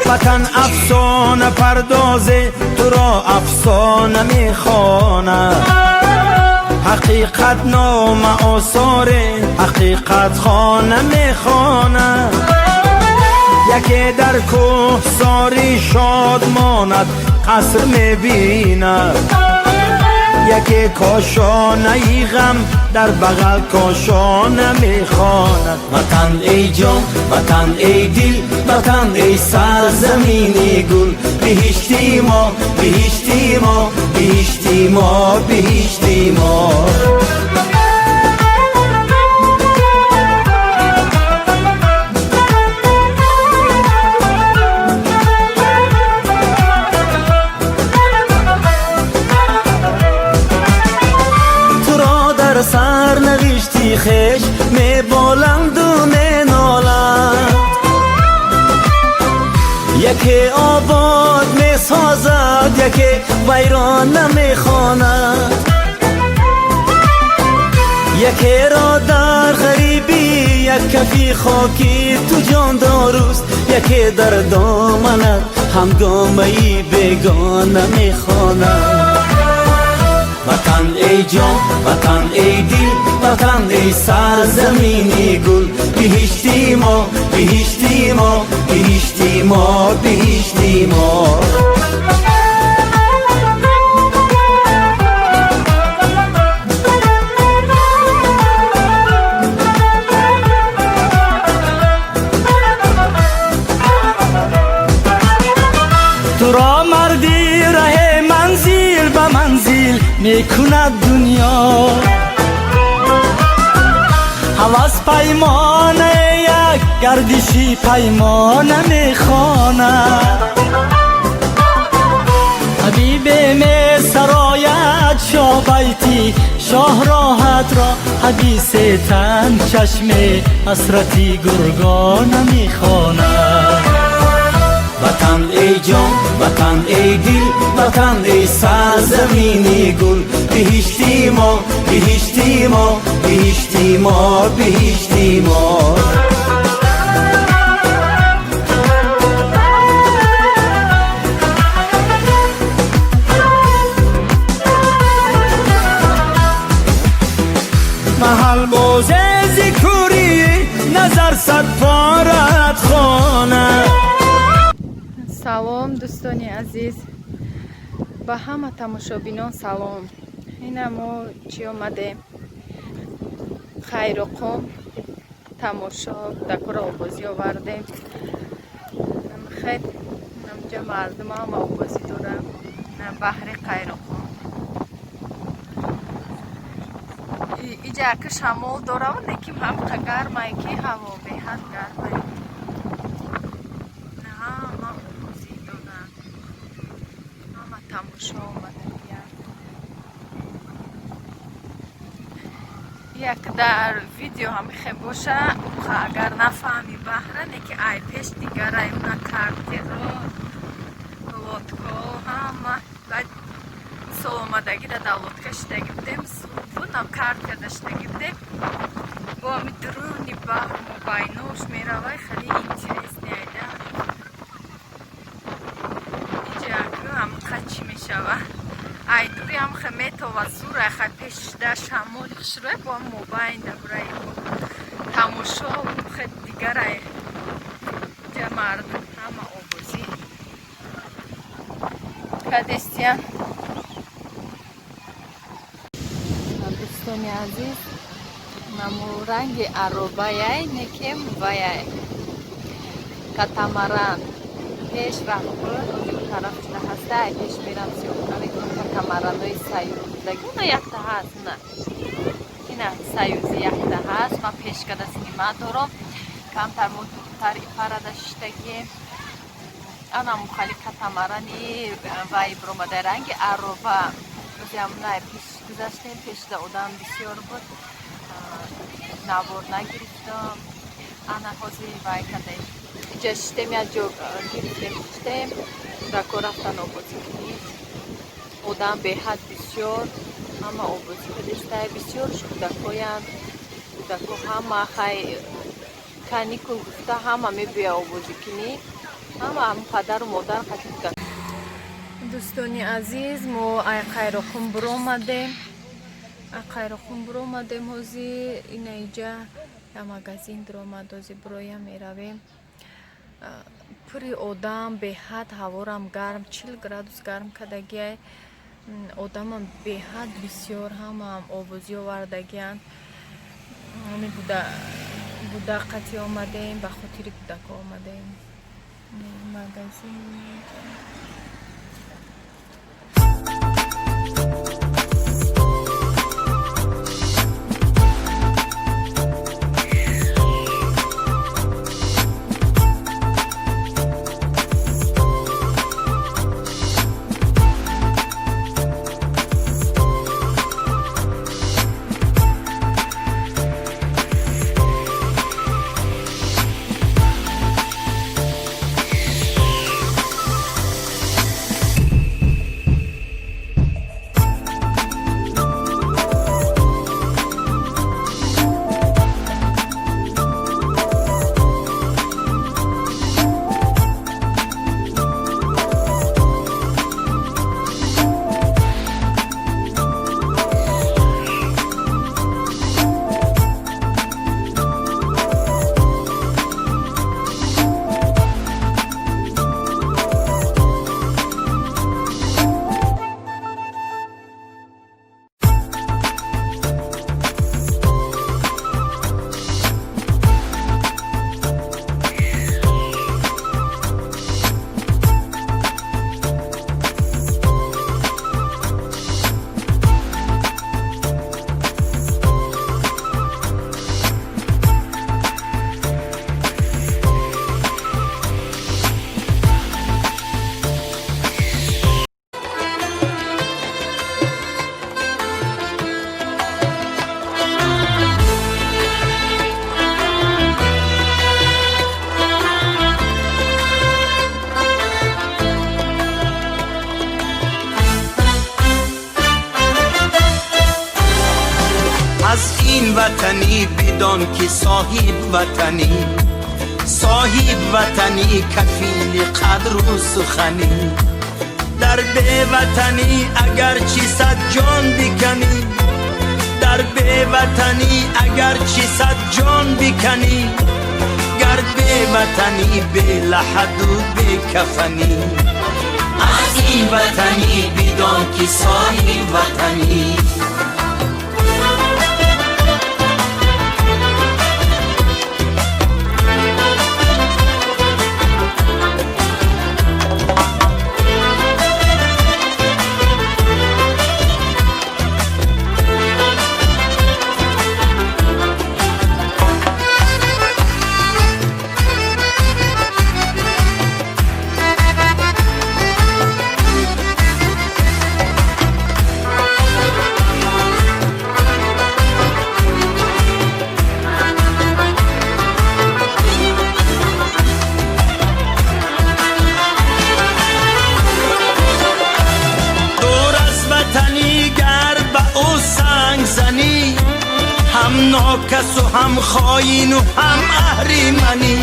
Ватан афсона пардозе, туро афсона мехонад. Ҳақиқат нома осоре, ҳақиқат хона мехонад. Яке дар кӯҳсорӣ шод монад, қаср мебинад. Яке кошонаи ғам дар бағал кошона мехонад. Ватан, эй ҷон, ватан, эй дил, ватан, эй сарзамини гул, биҳишти мо, биҳишти мо, биҳишти мо, биҳишти мо. Туро дар сарнавишти хеш меболанду меноланд. Яке обод месозад, яке вайрон намехонад. Якеро дар ғарибӣ як кафи хоки ту ҷон доруст, яке дар доманат ҳангомаи бегона мехонад. Ватан, эй ҷон, ватан, эй дил, ватан, эй сарзамини гул, биҳишти мо, биҳишти мо, биҳишти мо, биҳишти мо. Туро марди раҳе манзил ба манзил мекунад дунё. Ҳавас паймона як гардиши паймона мехонад. Ҳабибе месарояд шоҳбайти шоҳ роҳатро, ҳадисе тан чашме ҳасрати гургона мехонад. Ватан, эй ҷон, ватан, эй дил, ватан, эй сарзамини гул, биҳишти мо, биҳишти мо, биҳишти мо, биҳишти мо. Маҳал бозе зикурӣ назар сад порат хона. Салом, дӯстони азиз, ба ҳама тамошобинон салом. Ина мо чӣ омадем? Хайроқум, тамошо, кӯдакоро обозӣ овардем. Хел инҷа мардум ҳама обозӣ дорам баҳри Қайроқум. Иҷа яка шамол дорам, лекин ҳамқа гармай, ки ҳаво беҳад гармай. Ҳама обозӣ доранд, ҳама тамошо омадагиянд. Як дар видео ҳамихе боша, агар нафаҳми баҳра, неки ай пеш дигарай уна катеро, лодко ҳама. Баъд мисол омадагӣ да лодка шидагӣ будем, буд нам катер да шидагӣ будем, бо ҳами дуруни баҳр мобайнош меравай, хеле интересный айда. Иҷа ҳамқа чӣ мешава, ай дури ҳамха метова зура хай пешда шамоли хушрӯя, бо ҳам мобайн дабураи тамошо хе дигарай. Иҷа мардум ҳама обозӣ кадестиян. Дӯстони азиз, наму ранги аробаяй, некем ваяй катамаран пеш рафт буд, ози тараф шуда ҳаста. Ай пеш мерам, съёмка мекунам. Катамаранои союздаги уна якта ҳаст, уна ина союзи якта ҳаст. Ман пеш када снима дорам, камтар мо дуртар ипарада шиштагием. Ана мухали катамарани вай биромада, ранги ароба. Ози ҳамуна пеш гузаштем, пешда одам бисёр буд, навор нагирифтам. Ана ҳозир вай кардем, иҷа шиштем, як ҷо гирифтем, шиштем, кӯдако рафтан обозӣ кунӣ. Одам беҳад бисёр, ҳама обозӣ кардестай, бисёрш кӯдакоянд. Кӯдако ҳама хай. Каникул гуфта ҳама мебиёя овозӣ кунӣ, ҳама падару модар қати. Дӯстони азиз, мо ай Қайроқум буромадем, ай Қайроқум буромадем. Ҳозир ина иҷа я магазин дуромад, ҳозир буроя меравем. Пури одам беҳад, ҳаворам гарм, 40 градус гарм кардагиай, одамам беҳад бисёр, ҳамаам овозӣ овардагианд. Буда қати омадем, ба хотири кӯдако омадем магазин. Аз ин ватанӣ бидон ки соҳиб ватанӣ, соҳиб ватанӣ кафили қадру суханӣ. Дар беватанӣ агарчи сад ҷон биканӣ, дар беватанӣ агарчи сад ҷон биканӣ, гар беватанӣ белаҳаду бекафанӣ, аз ин ватанӣ бидон ки соҳиб ватанӣ. Ҳам нокасу ҳам хоину ҳам аҳриманӣ.